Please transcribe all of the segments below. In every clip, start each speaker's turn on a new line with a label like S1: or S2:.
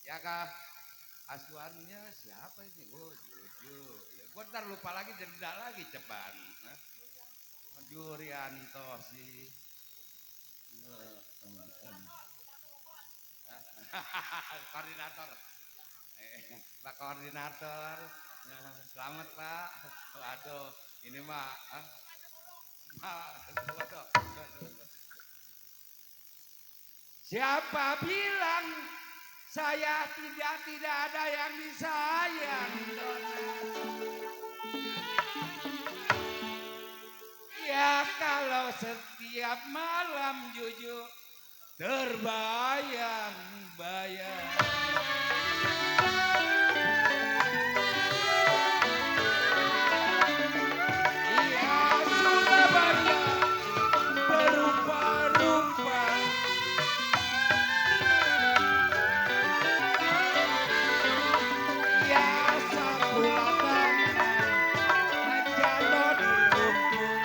S1: Ya kah, asuhannya siapa ini? Oh, Juju. Ya, gua ntar lupa lagi denda lagi ceban. Jurianto sih. Koordinator. Pak Koordinator. Selamat Pak. Waduh, ini mah. Waduh. Siapa bilang saya tidak ada yang disayang? Ya kalau setiap malam jujur terbayang-bayang. Iya Surabaya berupa-rupa. Ya sapulatan jatuh di lumpur.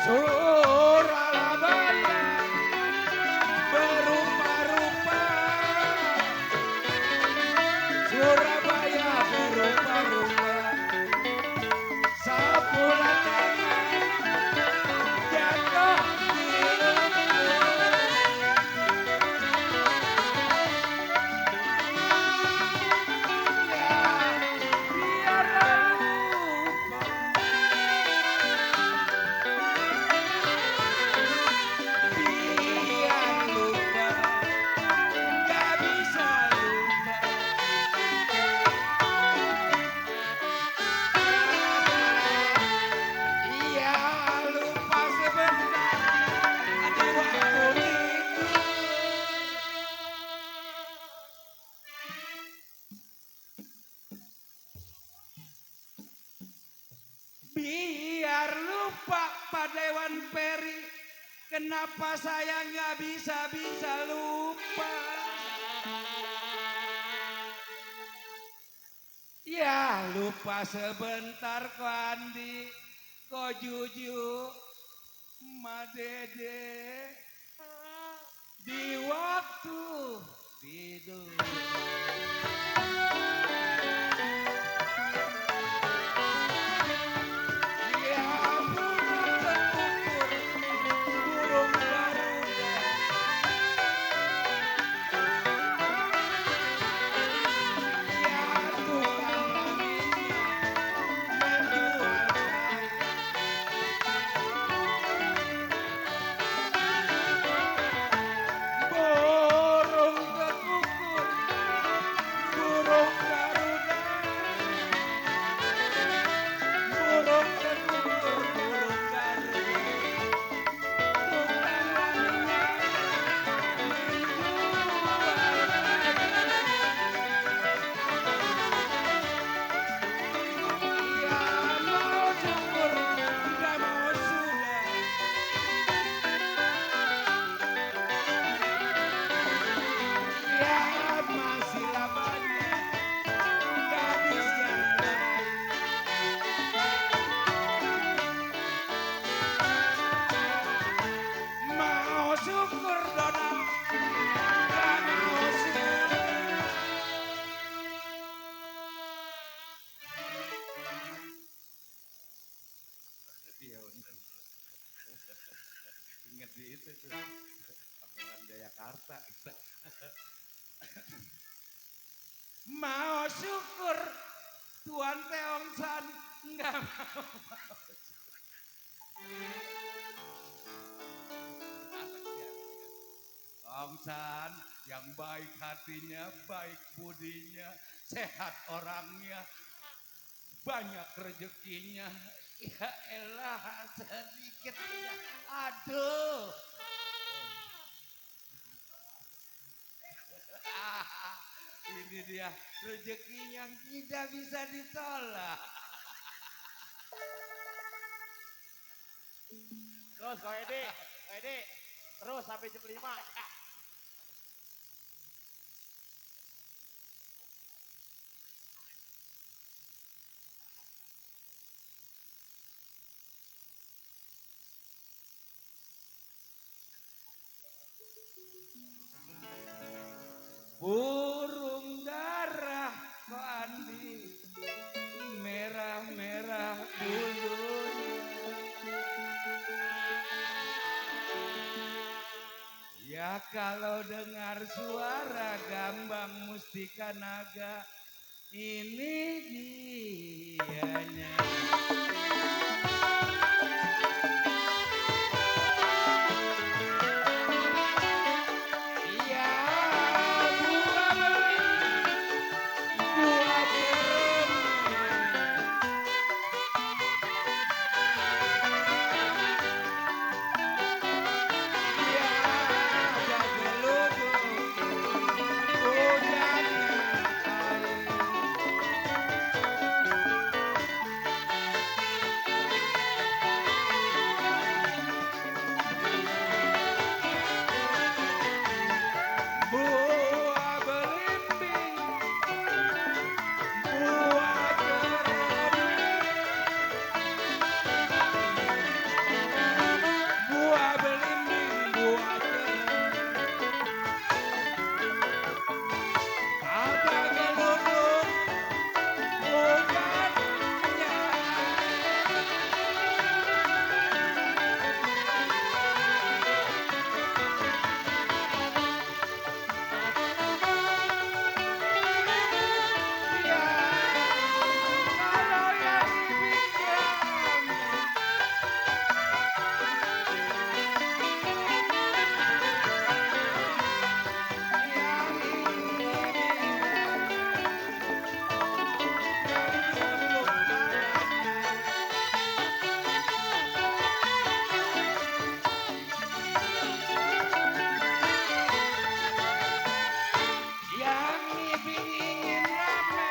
S1: Surabaya berupa-rupa. Surabaya berupa-rupa. Sapulan tangan jatuh di lumpur. Ya biarlah lupa. Biar lupa. Gak bisa lupa. Iya lupa sebentar di waktu tidur. Biar lupa Pak Dewan Peri, kenapa saya nggak bisa lupa? Ya lupa sebentar ko Andi, ko Juju, Ma Dede di waktu tidur. Ya burung pengukur, burung Garuda. Ingat di itu tuh. Pangeran Jayakarta. Mau syukur Tuan Teongsan nggak mau. Teongsan yang baik hatinya, baik budinya, sehat orangnya, banyak rezekinya. Ya elah sedikit ya. Aduh. Ini dia rezeki yang tidak bisa ditolak.
S2: Terus Ko Edi, terus sampai jam 5.
S1: Burung darah Ko Andi, merah-merah bulunya. Ya kalau dengar suara gambang mustika naga, ini dianya. Iya, buah jeruk. Iya, jago lugu, hujannya buah belimbing, buah jeruk. Buah belimbing, buah jeruk, apa geluduk, hujannya ya. Kalau yang dibilang yang ini dari lubuk mananya. Yang ingin rame,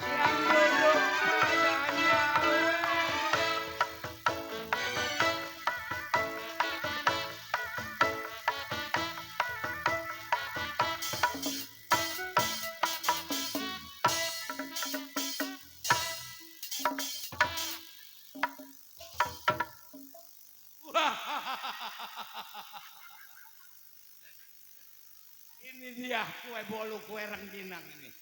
S1: yang duduk padanya. Wah, ini dia kue bolu kue rengginang ini.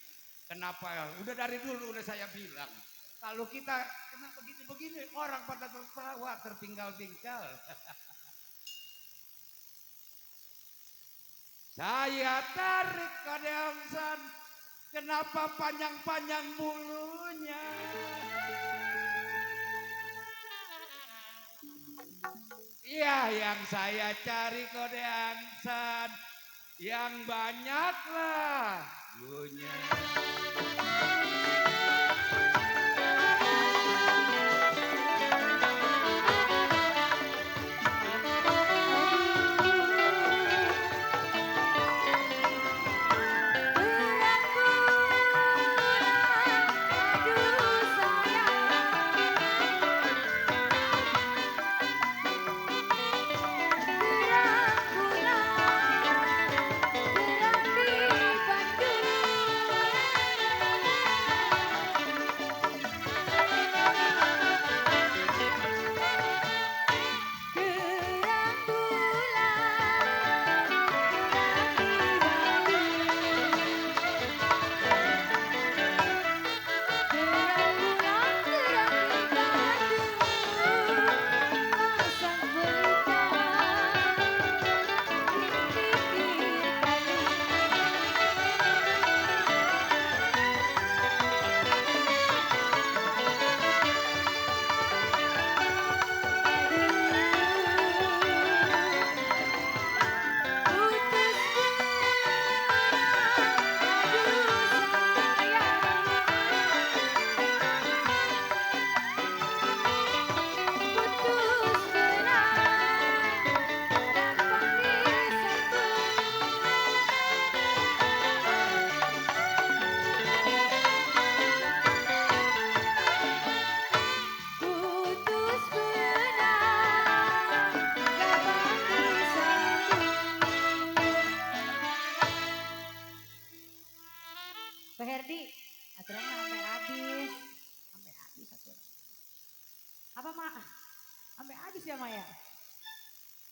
S1: Kenapa? Udah dari dulu udah saya bilang. Kalau kita kena begini-begini orang pada tertawa tertinggal-tinggal. Saya tarik Kodeongsan, kenapa panjang-panjang bulunya? Iya yang saya cari Kodeongsan, yang banyaklah bulunya.
S3: mak? Sampai habis ya Maya?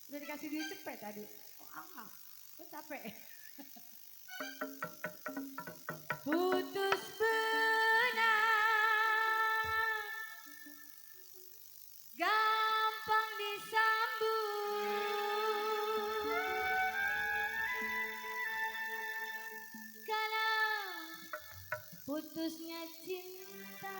S3: Udah dikasih duit cepet tadi. Oh amat, gue capek. Putus benang, gampang disambung. Kalau putusnya cinta